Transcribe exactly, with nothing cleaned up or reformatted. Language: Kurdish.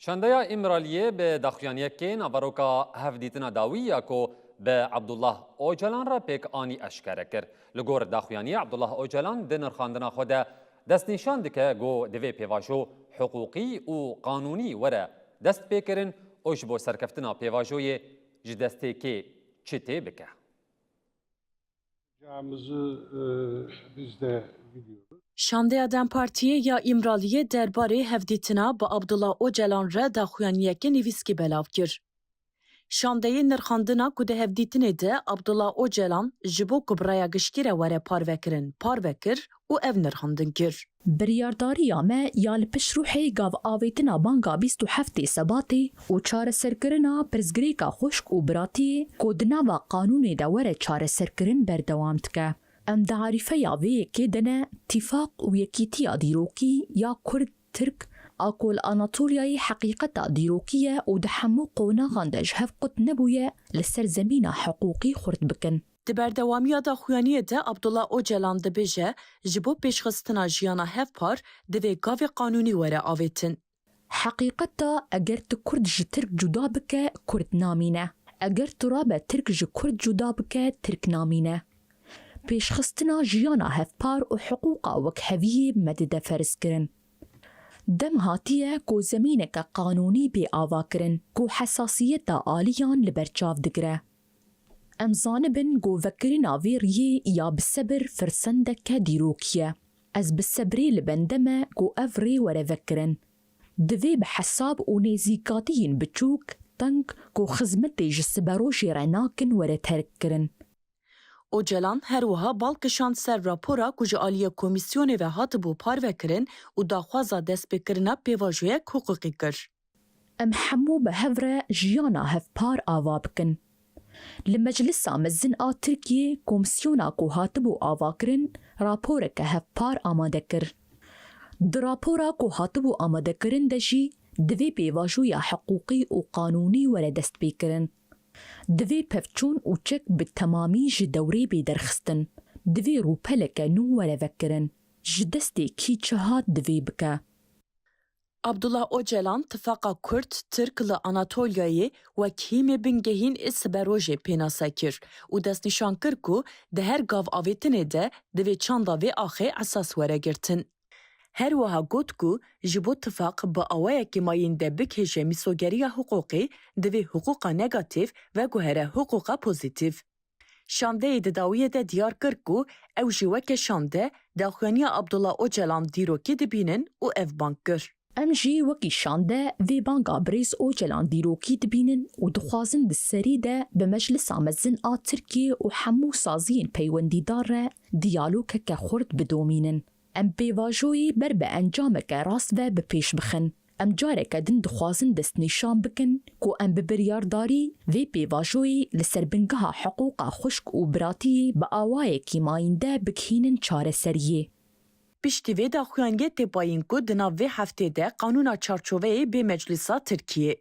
Şandeya Îmraliyê bi daxuyaniyekê naveroka hevdîtina dawî ya ku bi Abdullah Ocalan re pêk anî eşkere kir. Li gor daxuyaniyê Abdullah Ocalan di nirxandina xwe de destnîşan dike ku divê pêvajo hiqûqî û qanûnî were destpêkirin û ji bo serkeftina pêvajoyê ji destê kê çi tê bike. Yapacağımızı e, biz de biliyoruz. Şandeya DEM Partiyê ya Îmraliyê derbarê hevdîtina bi Abdullah Ocalan re daxuyaniyeke nivîskî belav kir. Şandeyê nirxandina ku di hevdîtinê de Abdullah Ocalan ji bo ku bi raya giştî re were parvekirin, parve kir û ev nirxandin kir. Biryardariya me ya li pişt rûhê gav avêtina banga bîst û heftê Sebatê û çareserkirina pirsgirêka xwişk û biratiyê ku di nava qanûnê de were çareserkirin berdewam dike. Em di arîfeya vê yekê de ne, tîfaq û yekîtiya dîrokî ya Kurd, Tirk a ku li Anatolyayê heqîqeta dîrokî ye û di hemû qonaxan de ji hev qut nebûye, li ser zemîna hiqûqî xurt bikin. Di berdewamiya daxuyaniyê de Abdullah Ocalan dibêje, ji bo pêşxistina jiyana hevpar divê gavê qanûnî were avêtin. Heqîqeta eger tu Kurd ji Tirk cuda bike, Kurd namîne. Eger tu rabe Tirk ji Kurd cuda bike, Tirk namîne. Pêşxistina jiyana hevpar û hiqûqa wekheviyê me dide ferzkirin. Dem hatiye ku zemîneke qanûnî bê avakirin ku hesasiyeta aliyan li ber çav digire. Em zanibin ku vekirina vê riyê ya bi sebir firsendeke dîrokî ye. Ez bi sebrê li bende me ku ev rê were vekirin. Divê bi hesab û nêzîkatiyên biçûk, teng ku xizmetê ji siberojê re nakin were terkkirin. Ocalan her wiha bal kişand ser rapora ku ji aliyê komîsyonê ve hatibû parvekirin û daxwaza destpêkirina pêvajoyek hiqûqî kir. Em hemû bi hev re jiyana hevpar ava bikin. Li Meclisa Mezin a Tirkiyê komîsyona ku hatibû avakirin raporeke hevpar amade kir. Di rapora ku hatibû amadekirin de jî divê pêvajoya hiqûqî û qanûnî were destpêkirin. Divê pevçûn û çek bi temamî ji dewrê bê derxistin. Divê rûpeleke nû were vekirin. Ji destê kî çi hat divê bike. Abdullah Ocalan tifaqa Kurd, Tirk li Anatolyayê wek hîmê bingehîn ê siberojê pênase kir û destnîşan kir ku di her gav avêtinê de divê çanda vê axê esas were girtin. Her wiha got ku ji bo tifaq bi awayekî mayînde bigihêje mîsogeriya hiqûqê, divê hiqûqa negatîf veguhere hiqûqa pozîtîf. Şandeyê di dawiyê de diyar kir ku ew jî weke şande daxuyaniya Abdullah Ocalan dîrokî dibînin û ev bang kir. Em jî wekî şande vê banga birêz Ocalan dîrokî dibînin û dixwazin di serî de bi Meclisa Mezin a Tirkiyê û hemû saziyên peywendîdar re diyalogeke xurt bidomînin. Em pêvajoyê ber bi encameke rast ve bi pêş bixin. Em careke din dixwazin destnîşan bikin ku em bi biryardarî vê pêvajoyê li ser bingeha hiqûqa xwişk û biratiyê bi awayekî mayînde bigihînin çareseriyê. Piştî vê daxuyaniyê tê payîn ku di nav vê heftê de qanûna çarçoveyê bê Meclisa Tirkiyê.